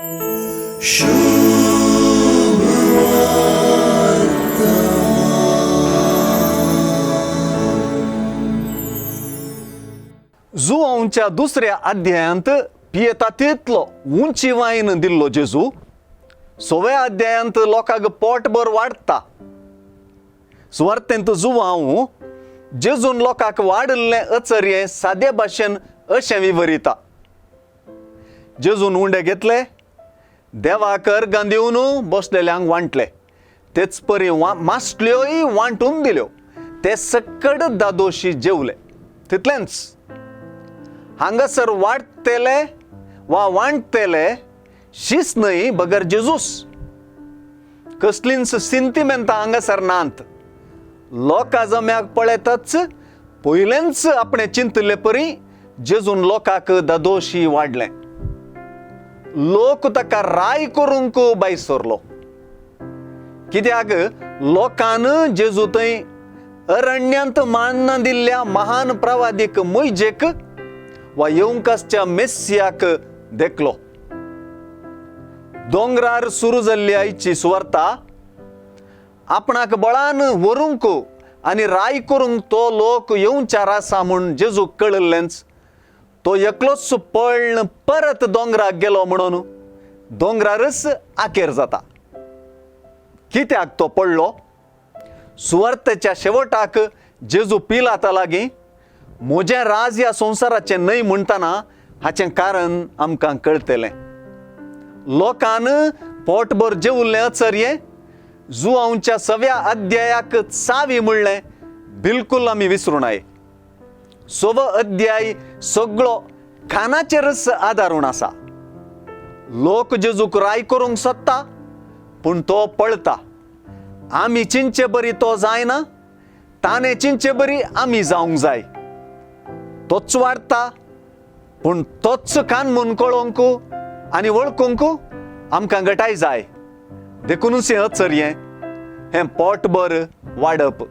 जुवांच्या दुसऱ्या अध्यायांत पियेता तितलो उंची वायन दिल्लो जेजू सव्या अध्यायांत लोकांक पोटभर वाडटा. सुवार्थेंत जुवांव जेजून लोकांक वाडिल्लें अचर्यें सादे भाशेन अशें विवरिता. जेजून उंडे घेतले, देवाक अर्गां दिवन बसलेल्यांक वांटले, तेच परी मासल्योय वांटून दिल्यो. ते सकड दादोशी जेवले. तितलेंच. हांगासर वाडटले वा वांटतले शीस न्हय बगर जेजूस. कसलींच सिंतिमेंतां हांगासर नात. लोकां जम्याक पळयताच पयलेंच आपणें चिंतिल्ले परी जेजून लोकांक दादोशी वाडलें. लोक ताका राय करूंक भायर सरलो. कित्याक लोकान जेजू थंय अरण्यांत मान्ना दिल्ल्या महान प्रवादीक मोयजेक वा येवंक आसच्या मेस्सियाक देखलो. दोंगरार सुरू जाल्ली आयची सुवार्ता आपणाक बळान व्हरूंक आनी राय करूंक तो लोक येवच्यार आसा म्हूण जेजूक कळिल्लेंच. तो एकलोच पळ्ळ परत दोंगराक गेलो म्हणून दोंगरारच आकेर जाता. कित्याक तो पडलो? सुवार्तेच्या शेवटाक जेजू पिलाता लागीं म्हजें राज ह्या संवसाराचें न्हय म्हणटना हाचें कारण आमकां कळटलें. लोकान पोटभर जेवल्लें अचर्यें जुवांच्या सव्या अध्यायाक चावी म्हणलें बिलकुल आमी विसरूं नये. सवो अध्याय सगळो खानाचेरच आदारून आसा. लोक जेजूक राय करूंक सोदता पूण तो पळता. आमी चिंचे बरी तो जायना, ताणें चिंचे बरी आमी जावंक जाय. तोच वाडटा पूण तोच कान म्हूण कळोवंक आनी वळखूंक आमकां गटाय जाय. देखुनूच हें अचर्यें हें पोटभर वाडप.